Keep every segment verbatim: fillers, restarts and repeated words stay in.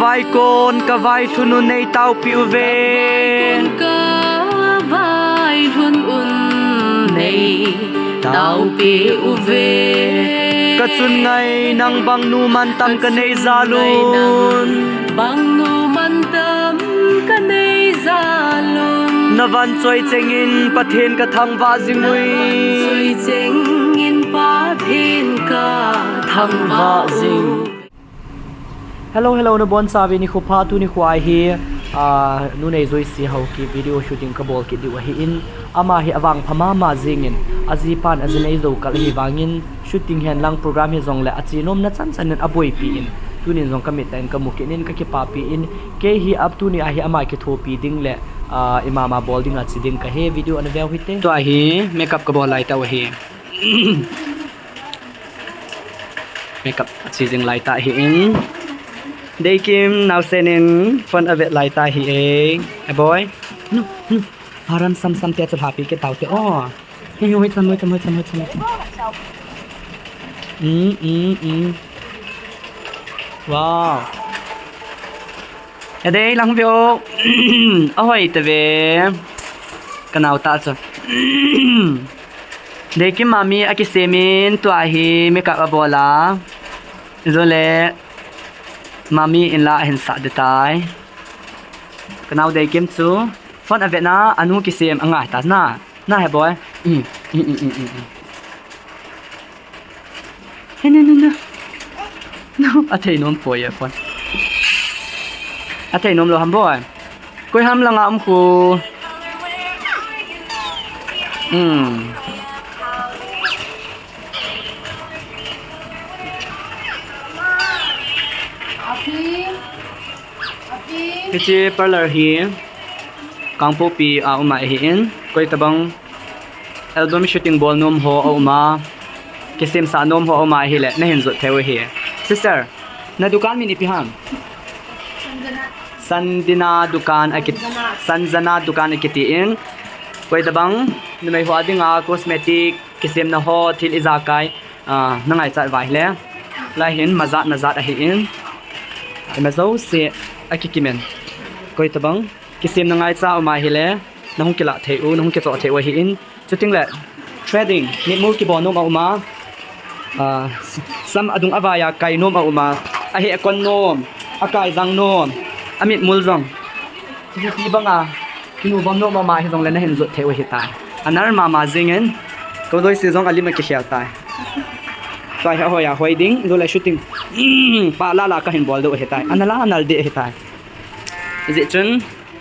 Vaikon ka vailhun un nei taopi uve. Vaikon ka vailhun un nei taopi uve. Ka chun ngai nang bang nu mantam ka nei jal un. Bang nu mantam ka nei jal un. Na van choi cheng in Pathen ka thangvah jing ui. Choi cheng in Pathen ka thangvah jing. Hello, hello, nabonchauve, nikho pha. Tuni kho ahi, ah, Nu Neijoisi Haokip video shooting kabol kit diu ahin, ama hi avangpha mama jingin, ajipan ajinei jou kal ahi vangin, shooting hen lang program hijongle achenomna chan chan in aboipi in, tunin jong kamit tah in kamu kit in kakipapi in, kei hi ap tuni ahi ama kithopi ding le, ah, imama bol ding ache ding kahi. Video ana veu hite. Tua hi makeup kabol lai tau ahi. Makeup ache jing lai tah ahin. Deikim naosen in phone avet lai tah ahi e. A boy. Nu, nu. Haran sam sam te chu lhapi kit tau te. Oh. Hi, hi, hoi cham, hoi cham, hoi cham, hoi cham, hoi cham. Mm, mm, mm. Wow. Adei lang veu. Ahoi tave. Ka nao tah chu. Deikim mami akisem in tua hi makeup abol a. Jole mami in la ahin sah ding tai. Ka nao Deikim chu phone avet na, anu kisem angai ta na. Na he boy. Mm, mm, mm, mm, mm, mm. He, na, na, na. No, athei nom poi e phone. Athei nom lou ham boy. Koi ham langa um khu. Hmm. Hiche parlour hi Kangpokpi a um ahin, koi tabang album shooting bol nom ho a um a, kisemsah nom ho a um a ahile, nahin jot thei u ahi. Sister, na dukan min ipi ham? Sanjana dukan aki, Sanjana dukan akiti in, koi tabang numei ho a dinga cosmetic, kisemna ho, thil ijakai, ah, nangaichat uva ahile, lai hin majat najat ahin, ima jouse akikim in. Koi tabang kisemna ngaicha a um ahile, nahung kilah thei u, nahung kichoh thei u ahin. Chuting le threading, mitmu kibol nom a um a, ah, sam adung avai a kai nom a um a, aheh akon nom, akai jang nom, amitmul jong. Hiche banga kinu bom nom a um a hijongle nahin jot thei u ahitai. Anal mama jingin, ka Joyce jong alim akikhel tai. Tua hi ahoi a hoi ding, jole shooting pa lala kahin bol diu ahitai. Anal anal ding ahitai. Hijeh chun,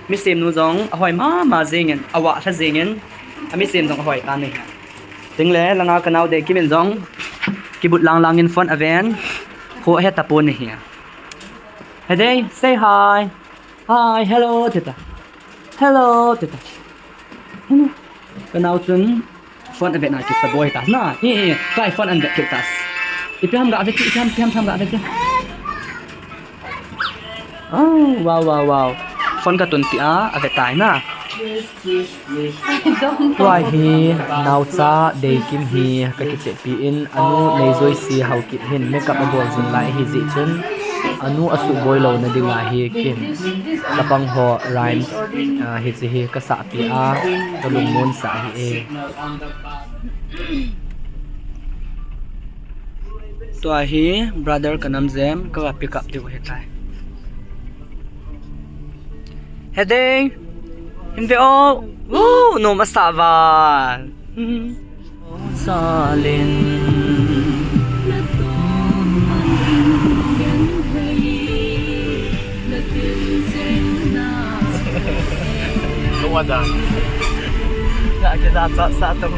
mi semnu jong ahoi mama jingin, avah lha jingin, ami sem jong ahoi tan ahi. Chuting le, langa ka nao Deikim in jong, kibut lang langin phone aven, kho ahe tapon ahi. He Dei, say hi. Hi, hello, tita. Hello, tita. Hello. Ka nao chun phone avet na kisa boi ta. Na, hi, hi, kai phone avet kit ta. Ipi ham ga avet, ipi ham, ipi ham, ipi ham ga avet. Oh, wow, wow, wow. Phone ka tun ti a, avet tai na. Tua hi, naocha Deikim hi, ka kichepi in, anu Neijoisi Haokip hin, makeup abol jing lai ahi jeh chun, anu asuh boi louna dinga hi, kin, chapang ho, rhymes, ah, hiche hi, ka sahpi a, ka lungmon sa ahi e. Tua hi, brother ka namjem, ka va pick up diu ahitai. He Dei, hin ve o. Woo, nom asa val. Salin. Lungada. Ga kida cha sa to.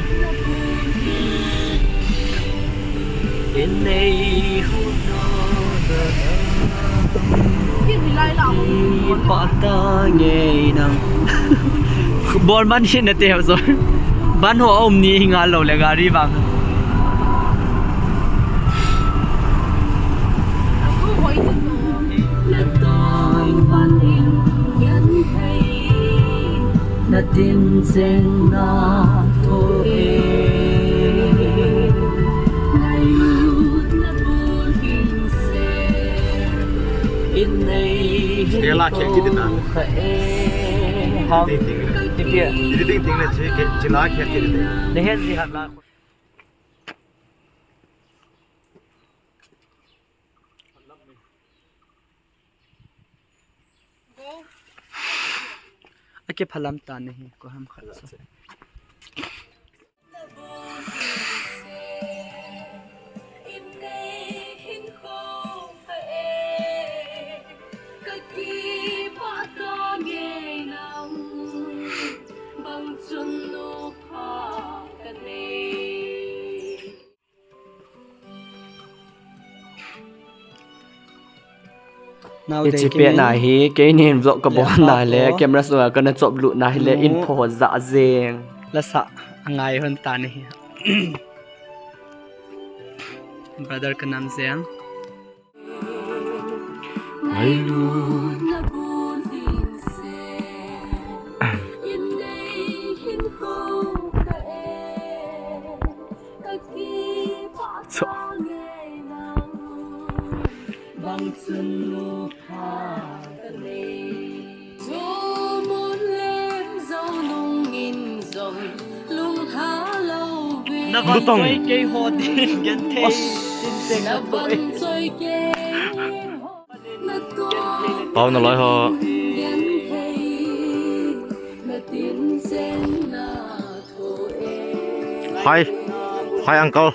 Inei hu no da. Ipa ta ngei nang. Bol man hin na te ho so. Ban ho um ni hi ngal lou le gari vang. Na tin cheng na tho e. Na lut na bul hin se. In nei Kela khe kit na. Hang. Ting ting. Ting ting. Ting ting ting le chi ke chi la khe kit na. Nehe ji hat la. Akiphalam ta nahi, ko ham khat sa. Hiche pet na hi, keinin vlog kabol na le, camera sunga kana chop lut na hile, in pho ja jeng. Lasa angai hon ta nahi. Brother Kanamjem. Lutong. Pau na loi ho. Hi. Hi, uncle.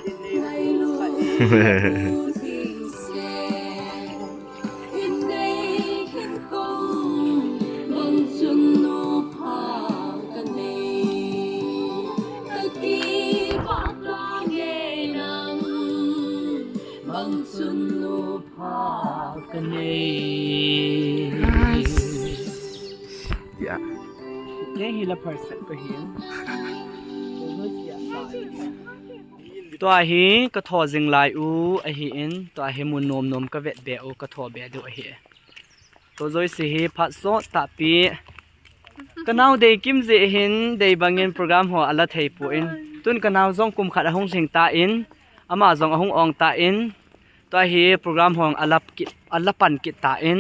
Yeah. Tua hi ka tho jing lai u ahin, tua hi mun nom nom ka vet be u, ka tho be diu ahi. Tua jouse hi phat sot tahpi. Ka nau Deikim jeh hin, dei bangin program ho ala thei pon. Tun ka nau jong kum khat ahung lhing tan, ama jong ahung ong tan. Tua hi program ho ala kit, ala pan kit tan.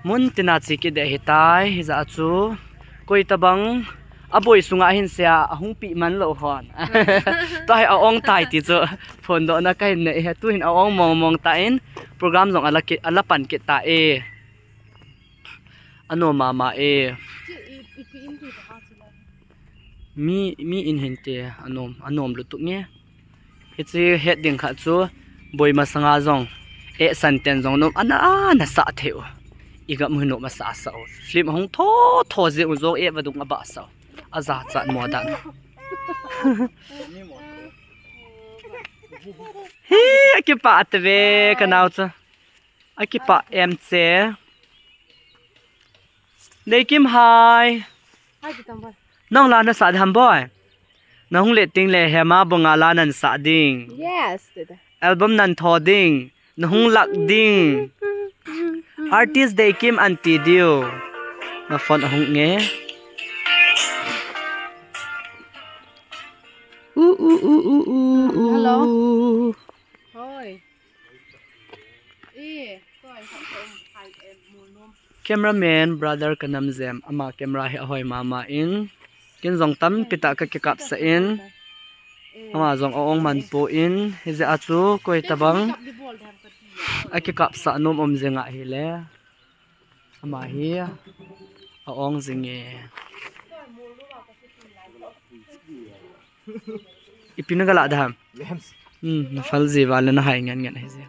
Mun tina che kit ding ahitai, hijeh a chu. Koi tabang, aboi sunga hin sia, ahung pi man lou hon. Tua hi a ong tai ti chu, phondohna kahin nei e, tu hin a ong mong mong tan, program jong ala kit, ala pan kit ta e. Anom mama e. Mi, mi in hinte, anom, anom lutuk nge. Hiche het ding khat chu, boi masanga jong, eh, santen jong nom, ana, ana sah thei u. I gam hi nom asa sa u. Film hung tho, tho jeh u jong, eh, vadung abah sa u. Ajachat mo dan. Hi, akipah tave, ka nau chu. Akipah em che. Deikim hai. Hai, Pitam boy. Nang la na sah ding ham boy. Na hung let ding le hema bunga la nan sah ding. Yes, tete. Album nan tho ding. Na hung lak ding. Artist Deikim anti diu. Na phone ahung nge. U, u, u, u, u, u. Hello. Hoi. Cameraman brother Kanamjem, ama camera hi ahoi mama in, kin jong tampi tah ka kikapsah in, ama jong a ong man pon, hijeh a chu koi tabang a kikapsah nom um jing ahile. Ama hi a ong jing e. Ipi na galah dam? Hmm, na phal ji vale na hai ngen ngen hi ji.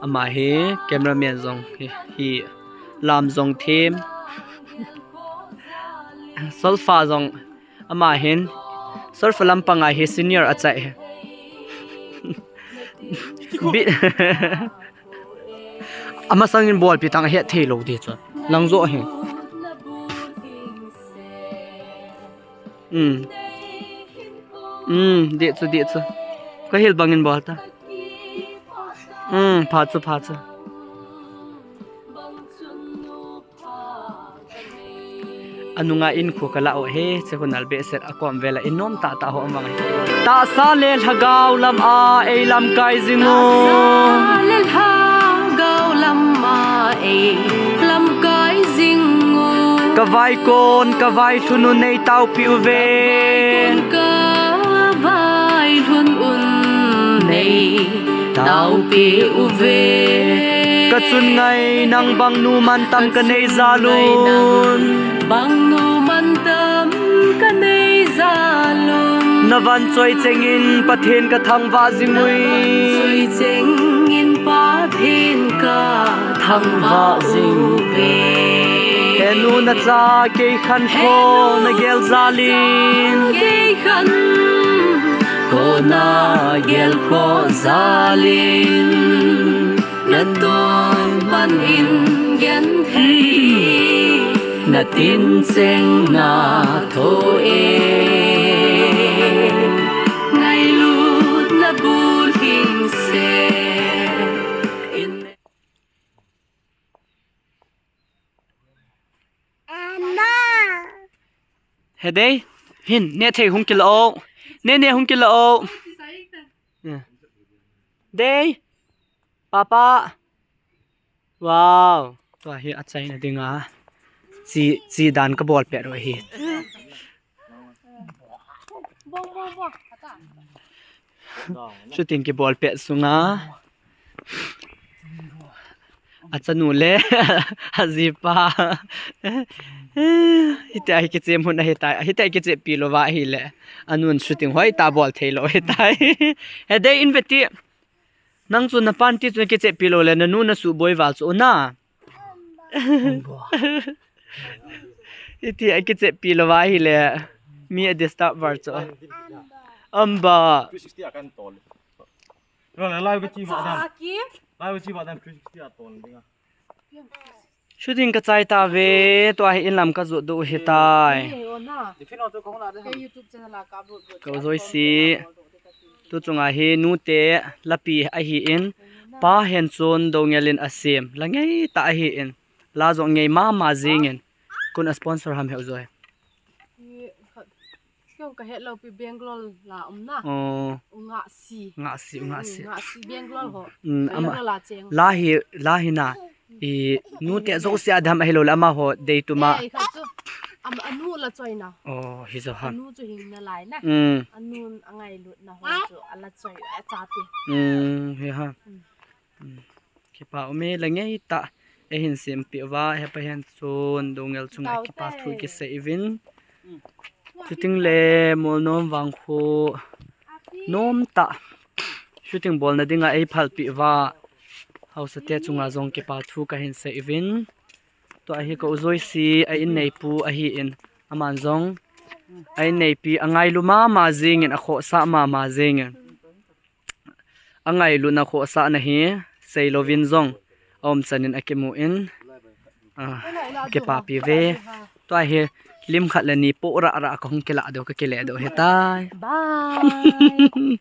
Ama hi cameraman jong hi, hi lam jong them. Solfa jong ama hin. Solfa lampang a hi senior achai hi. Bi- Amasang in bolpi tang ahet thei lou ding chu. Lang jo hi. Um. Um, dih chu, dih chu. Ka hil bangin bol ta. Um, pha chu, pha chu. Anunga in khu ka la o he, che khu nal behseh a kom vela in nom tah tah ho amang. Tahsa le lhagao lam a ei lamkai jing o. Tahsa le lhagao lam a ei Ka vaikon, ka vailhun un nei taopi uve. Ka vaikon, ka vailhun un nei taopi uve. Ka chun ngai nang bang nu mantam ka nei jal un. Bang nu mantam ka nei jal un. Na van choi cheng in Pathen ka thangvah jing ui. Choi cheng in Pathen ka thangvah jing uve. He nu na cha kei khankho na gel jal in. Kei khankho na gel khoh jal in. Na tun man in genthei na tin cheng na tho e. Ngailut na bul hing se. In He Dei, hin, neh thei hung kila o. Neh neh hung kila o. Yeah. Dei, Papa. Wow. Tua hi achaina dinga. Chi, chi dan ka bol pet u ahi. Shooting kibol pet sunga. Achanu le ajipa. Hitia hi kichep mun ahitai. Hitia hi kichep pi louva ahile. Anun shooting hoitah bol thei lou ahitai. He Dei in veti. Nang chu na panty chu na kichep pi lou le, na nu na suboi val chu na. Hitia hi kichep pi louva ahile. Mi a disturb val chu. Amba. Three sixty a kan tol. Ro la lai ba chi ma dan. Lai ba chi ma dan three sixty a tol dinga. Shooting ka chai tave, tua hi inlam ka jot doh u ahitai. Ka u jouse, tu chunga hi nute lapi ahin, pa Henchon Doungel in asem, la ngeitah ahin, la jong ngei mama jingin, koin a sponsor ham he u joi. Kei ka het lou pi Bangalore la um na. Oh. U Ngahsi. Ngahsi, U Ngahsi. Ngahsi Bangalore ho. Mm, ama. Bangalore la cheng. La hi, la hi na. I nute jouse a dam ahilou le amaho dei tuma. Eh, khat chu. Am, anu la choi na. Oh, hi jo ha. Anu chu hing nalai na. Mm. Anun angailut na ho chu ala choi a chate. Mm, hi ha. Mm. Mm. Kipa ume la ngeitah. Eihin sempeh uva, hepa Henchon Doungel chunga kipa thu kisei uvin. Shooting le Molnom vangkho nomtah. Shooting bolna dinga eiphalpeh uva. Haosa te chunga jong kipa thu kahin sei uvin. Tua hi ka u jouse a in neipu ahin. Aman jong a in neipi angailu mama jingin akhohsah mama jingin. Angailutna khohsahna hi seilouvin jong aumchanin akimun, ah, kipapi uve. Tua hi lim khat le ni po rah rah kahung kilah doh, kakile doh ahitai. Bye.